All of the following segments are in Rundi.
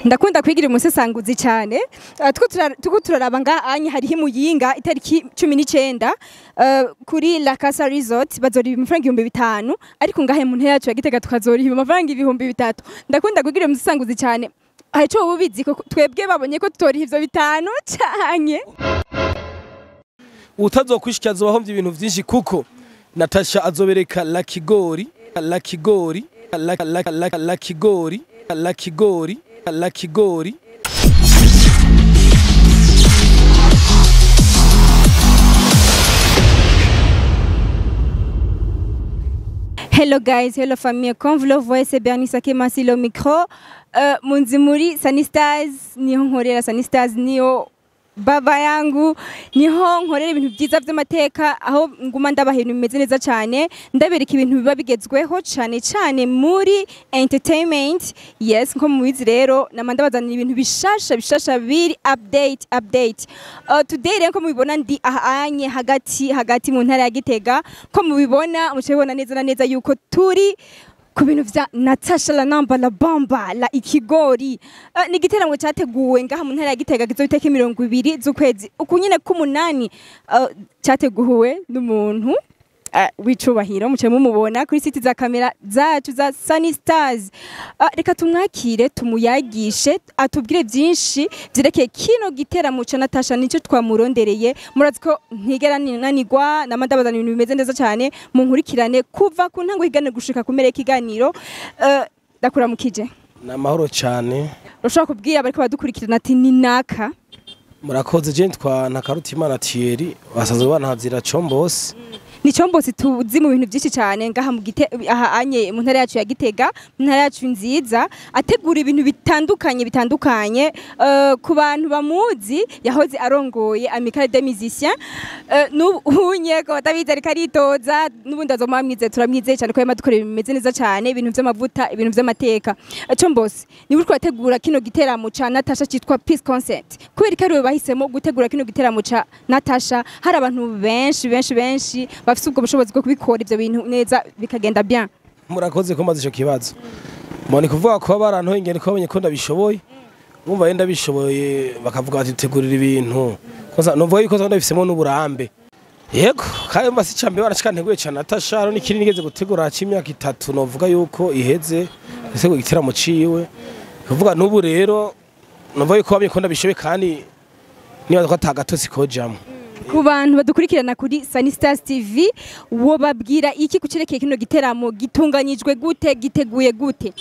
Ndakunda kwigira umusesanguzi cyane. Tuko turaraba nga anye hariho imuyinga itariki 19 kuri La Casa Resort bazoriha amafaranga 5000, ariko ngahe mu ntara yacu ya Gitega tukazoriha amafaranga 3000. Ndakunda kwigira umusesanguzi cyane. Hari ico ubizi ko twebwe babonye ko tutoriha ivyo bitanu canke utazokwishikira azobahovye ibintu vyinshi, kuko Natasha azobereka la Kigori, la Kigori, la la la la Kigori, la Kigori, la Kigori. Hello guys, hello famille. Comme vous le voyez, c'est Bernice Akemassi le micro. Munzi muri Sunny Stars, niho nkorera Sunny Stars, niho baba yangu, niho nkorera ibintu byiza by'amateka, aho nguma ndabaha ibintu bimeze neza cyane, ndabereka ibintu biba bigezweho cyane cyane muri entertainment. Yes, nko mubizi rero nama ndabazanira ibintu bishasha bishasha biri update update. Today rero nko mubibona ndi ahanye hagati hagati mu ntara ya Gitega, ko mubibona mucebona neza na neza yuko turi ku bintu vya Natasha la namba la bamba la ikigori. Ni igiteramo cyateguwe ngaha mu ntara ya Gitega kizoiteka 20 z'ukwezi uku nyine k'umunani. Cyateguwe n'umuntu wicubahiro, muce mumubona kuri site za kamera zacu za Sunny Stars. Reka tumwakire tumuyagishe atubwire byinshi byerekeye kino giteramo ca Natasha, nicyo twamurondereye. Murazi ko ntigera nanigwa namandabazana ibintu bimeze neza cyane, munkurikirane kuva ku ntango higane gushika ku mere kiganiro. Ndakuramukije. Ni amahoro cyane. Urashobora kubwira abariko badukurikirana ati ni naka? Murakoze. Je ntwa Ntakarutimana Thierry, basanzwe bantazira Combos. Ni Combos tuzi mu bintu byinshi cyane ngaha mu gite aha anye mu ntara yacu ya Gitega, mu ntara yacu nziza, ategura ibintu bitandukanye bitandukanye. Ku bantu bamuzi yahoze arongoye Amicale des Musiciens, n'ubunye ko batabizi ariko aritoza, n'ubundi azomamwize, turamwizeye cyane ko yamadukorera ibintu bimeze neza cyane, ibintu vy'amavuta, ibintu vy'amateka. Combos, ni uriko ategura kino giteramo ca Natasha citwa Peace Concert. Kubera ko ariwe bahisemo gutegura kino giteramo ca Natasha, hari abantu benshi benshi benshi bafise ubwo bushobozi bwo kubikora ivyo bintu neza bikagenda bien. Murakoze ko maze ico kibazo. Mbone kuvuga ko barantoye ingene ko babonye ko ndabishoboye. Bumva yenda bishoboye bakavuga bati tegurira ibintu. Koza novuga yuko ndabifisemo n'uburambe. Yego, kandi mba si cambe barashika nteguye cyane Natasha, haro n'ikindi nigeze gutegura c'imyaka 3 novuga yuko iheze ese igiteramo ciwe. Kuvuga n'ubu rero novuga yuko babonye ko ndabishoboye kandi nibaza ko atagatotsi kojamwo. Ku bantu badukurikirana kuri Sunny Stars TV, wobabwira iki kucerekeye kino giteramo? Gitunganyijwe gute, giteguye gute?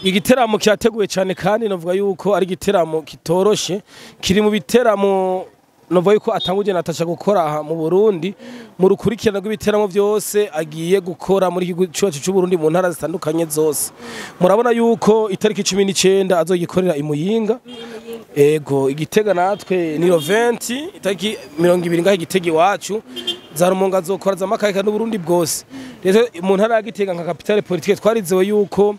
Igiteramo kirateguye cyane kandi novuga yuko ari igiteramo kitoroshe, kiri mu biteramo novuga yuko atanguje Natasha gukora aha mu Burundi, mu rukurikirana rw'ibiteramo byose agiye gukora muri igihugu cyacu cy'u Burundi mu ntara zitandukanye zose. Murabona yuko itariki 19 azogikorera imuyinga. Ego, igitega natwe ni 20 itariki 20 ngaho igitega iwacu za Rumonga azokora za Makayika n'Uburundi bwose. Rero mu ntara ya Gitega nka capitale politique twarizewe yuko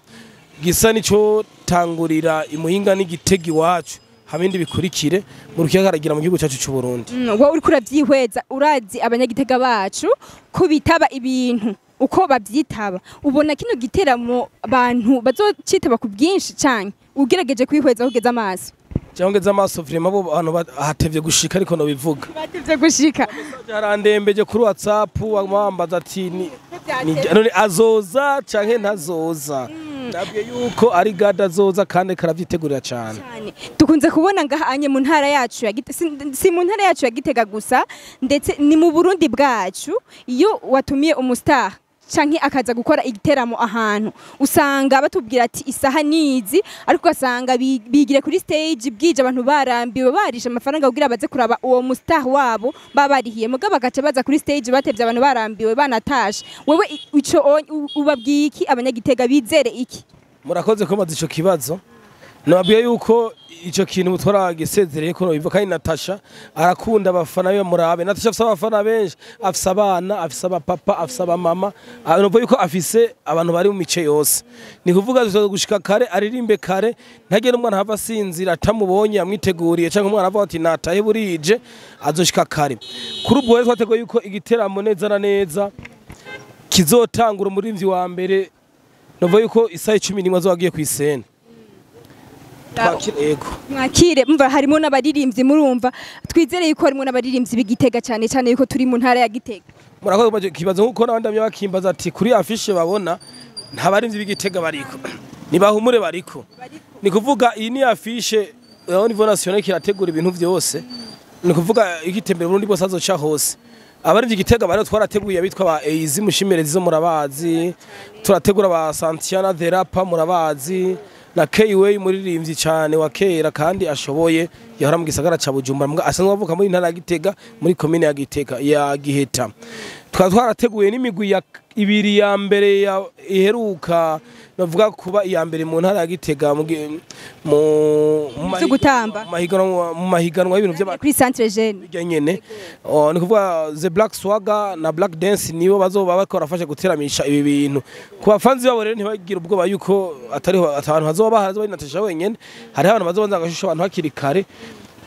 gisa nico tangurira imuyinga n'igitega iwacu, hamindi bikurikire mu rukiyagaragira mu gihugu cyacu cy'u Burundi. Wowe uriko uravyihweza, urazi abanyagitega bacu ko bitaba ibintu uko bavyitaba, ubona kino giteramo abantu bazocitaba ku bwinshi cyane ugerageje kwihweza kugeza amaso? Cyangwa ngeze amaso vraiment abo bantu hatevye gushika, ariko no bivuga batevye gushika. Yarandembeje kuri WhatsApp wambaza ati ni none azoza canke ntazoza. Nabwiye yuko ari gada azoza kandi karavyitegurira cyane. Dukunze kubona ngaha anye mu ntara yacu ya Gitega, si mu ntara yacu ya Gitega gusa, ndetse ni mu Burundi bwacu, iyo watumiye umustar canke akaza gukora igiteramo ahantu, usanga batubwira ati isaha nizi, ariko ugasanga bigire kuri stage bwije abantu barambiwe, barisha amafaranga kugira baze kuraba uwo mustar wabo babarihiye, mugabo bagaca baza kuri stage batevye abantu barambiwe banatashe. Wewe ico ubabwiye iki abanyagitega, bizere iki? Murakoze ko maze ico kibazo. Nababwiye yuko ico kintu twaragisezereye ko bivuga kandi Natasha arakunda abafana be, murabe Natasha afise abafana benshi, afise abana, afise abapapa, afise abamama, nuvuga yuko afise abantu bari mu mice yose. Ni kuvuga gushika kare aririmbe kare, ntagere umwana hava asinzira atamubonye amwiteguriye, canke umwana avuga ati natahe burije, azoshika kare. Kuri ubwo rero twateguye yuko igiteramo neza na neza kizotangura umurimvyi wa mbere, nuvuga yuko isaha 11 azoba agiye kw'isene. Twakire, yego. Mwakire, mva harimo n'abaririmbyi, murumva twizere yuko harimo n'abaririmbyi b'Igitega, cyane cyane yuko turi mu ntara ya Gitega. Murakoze kubaza ikibazo, nkuko n'abandi bamye bakimbaza ati kuri affiche babona nta barimvyi b'Igitega bariko. Nibahumure, bariko. Ni kuvuga iyi ni affiche au niveau national kirategura ibintu vyose, ni kuvuga igitembera Burundi bwose azoca hose. Abarimvyi Igitega bari twarateguye abitwa ba Eizi Mushimerezi zo murabazi, turategura ba Santiana the Rapper murabazi, na K-Way muririmbyi cyane wa kera kandi ashoboye, yahora mu gisagara ca Bujumbura mbwa asanzwe avuka muri ntara ya Gitega, muri komine ya Gitega ya Giheta. Twaba twarateguye n'imigwi ya ibiri ya mbere ya iheruka, navuga kuba iya mbere mu ntara ya Gitega mu Vyo gutamba. Mu mahiganwa y'ibintu by'abantu Kuri centre jeune. Bijya nyene. Oh, ni kuvuga The Black Swagger na Black Dance nibo bazoba bariko barafasha guteramisha ibi bintu. Ku bafanzi babo rero ntibagira ubwoba yuko atariho abantu bazoba bahari, bari Natasha wenyene. Hariho abantu bazobanza bagashusha abantu hakiri kare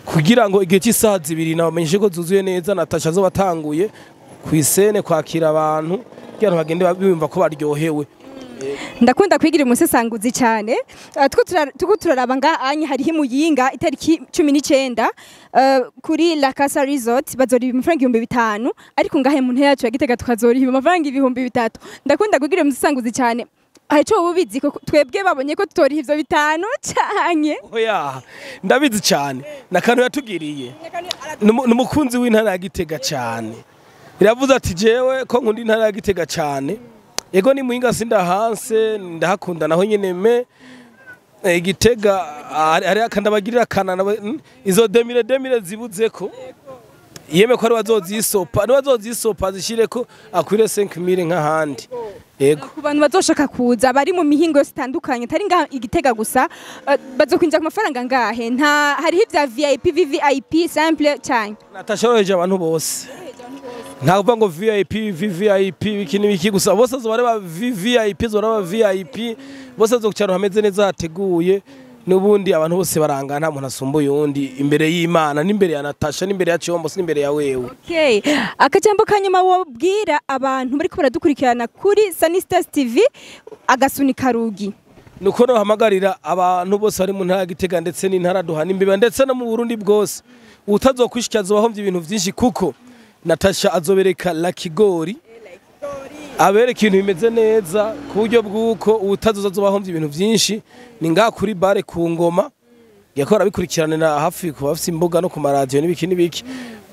kugira ngo igihe cy'isaha 2 nabamenyeshe ko zuzuye neza, Natasha azoba atanguye kw'isene kwakira abantu kugira ngo bagende biyumva ko baryohewe. Ndakunda kwigira umusesanguzi cyane. Tuko turaraba ngaha anye hariho imuyinga itariki 19, kuri La Casa Resort bazoriha amafaranga 5000, ariko ngahe mu ntara yacu ya Gitega tukazoriha amafaranga 3000. Ndakunda kwigira umusesanguzi cyane. Hari ico wowe ubizi ko twebwe babonye ko tutoriha ivyo bitanu canke? Oya, ndabizi cyane, nakantu yatugiriye. Ni umukunzi w'intara ya Gitega cyane. Iravuze ati jewe ko nkunda intara ya Gitega cyane, ego ni muhinga sindahanse, ndahakunda naho nyene me Gitega hari akandabagirira kanana izo 2000 2000 zibuzeko, yeme ko ari bazozisopa, ni bazozisopa zishireko akwire 5000 nk'ahandi, yego. Ku bantu bazoshaka kuza bari mu mihingo yose itandukanye atari ngaha Igitega gusa, bazokwinjira ku mafaranga ngahe? Nta hariho ivya VIP, VVIP, simple cyane? Natasha abantu bose, nta kuvuga ngo VIP, VVIP, biki n'ibiki, gusa bose azoba ari VVIP, azoba ari VIP bose, azokucara hameze neza hateguye. N'ubundi abantu bose barangana, nta muntu asumba uyundi imbere y'Imana n'imbere ya Natasha n'imbere ya Chombo n'imbere ya wewe. Okay. Akajambo kanyuma wobwira abantu bariko baradukurikirana kuri Sunny Stars TV, agasunika rugi. Nuko nohamagarira abantu bose bari mu ntara ya Gitega ndetse n'intara duhana imbibe ndetse no mu Burundi bwose, utazokwishikira azobahovye ibintu vyinshi, kuko Natasha azobereka la Kigori, abereka ibintu bimeze neza ku buryo bw'uko utazoza azobahovye ibintu vyinshi. Ni ngaha kuri bare ku ngoma, yakora bikurikiranira hafi ku bafise imbuga no ku maradiyo n'ibiki n'ibiki.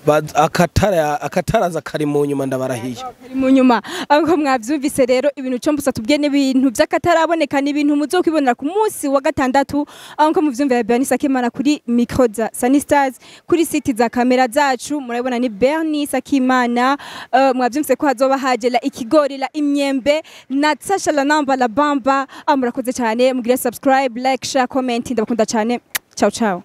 Akataraza kari mu nyuma, ndabarahiye. Kari mu nyuma. Aho mwavyumvise rero ibintu cyo mbusa tubwiye n'ibintu by'akataraboneka, n'ibintu muzokwibonera ku munsi wa gatandatu. Aho ko muvyumvira Bernice Akimana kuri micro za Sunny Stars, kuri site za kamera zacu murabona ni Bernice Akimana. Mwavyumvise ko hazoba hagera ikigori la imyembe na Sasha la namba la bamba. Murakoze cyane, mugire subscribe, like, share, comment. Ndabakunda cyane. Ciao ciao.